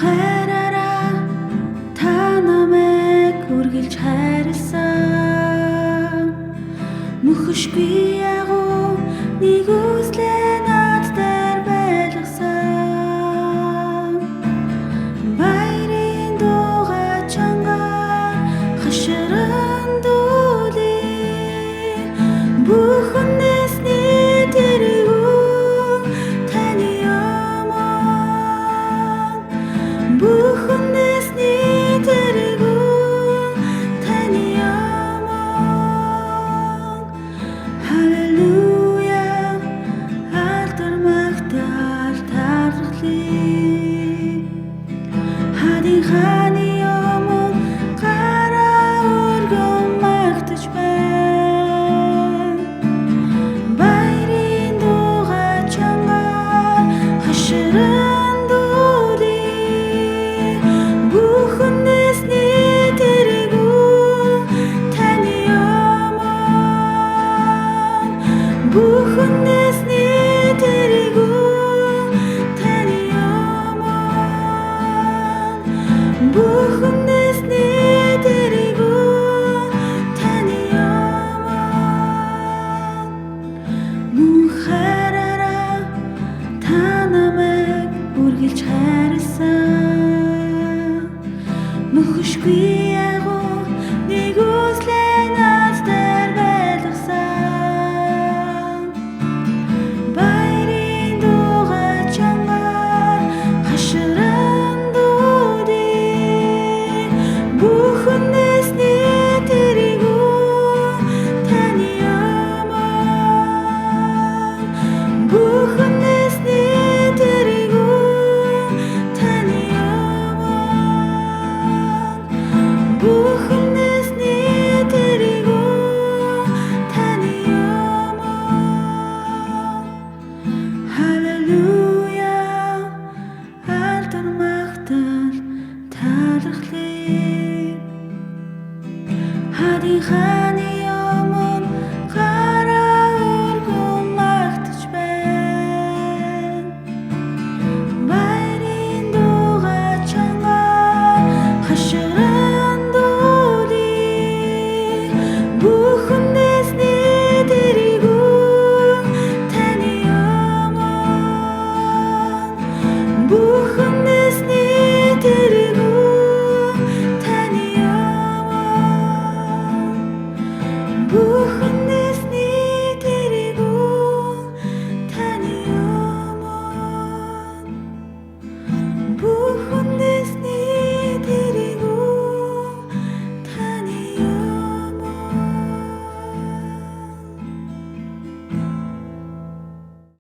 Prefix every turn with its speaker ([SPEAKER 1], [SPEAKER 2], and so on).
[SPEAKER 1] Хайраараа та намайг үргэлж хайрласан. Мөхөшгүй агуу нэгүслээ над дээр байлгасан. Баярын дууга чангаар хаширан дүүлээ. Бүхнээс тэргүүн таны өмнө. Бүхнээс тэргүүн таны өмнө. Халелуя, алдар магтаал талархлыг. Хадын хааны өмнө гараа өргөн магтаж байна. Баярын дууга чангаар хаширан дүүлээ. Бүхнээс тэргүүн таны өмнө. Бүхнээс тэргүүн таны өмнө. Бүхнээс тэргүүн таны өмнө. Мөн хайраараа та намайг үргэлж хайрласан. Мөхөшгүй агуу нэгүслээ над дээр байлгасан. Баярын дууга чангаар хаширан дүүлээ. Бүхнээс тэргүүн таны өмнө. Бүхнээс тэргүүн таны өмнө. Бүхнээс тэргүүн таны өмнө. Халелуя, алдар магтаал талархлыг. Хадын хааны өмнө гараа өргөн магтаж байна. Баярын дууга чангаар хаширан дүүлээ. Бүхнээс тэргүүн таны өмнө. Бүхнээс тэргүүн таны өмнө. Бүхнээс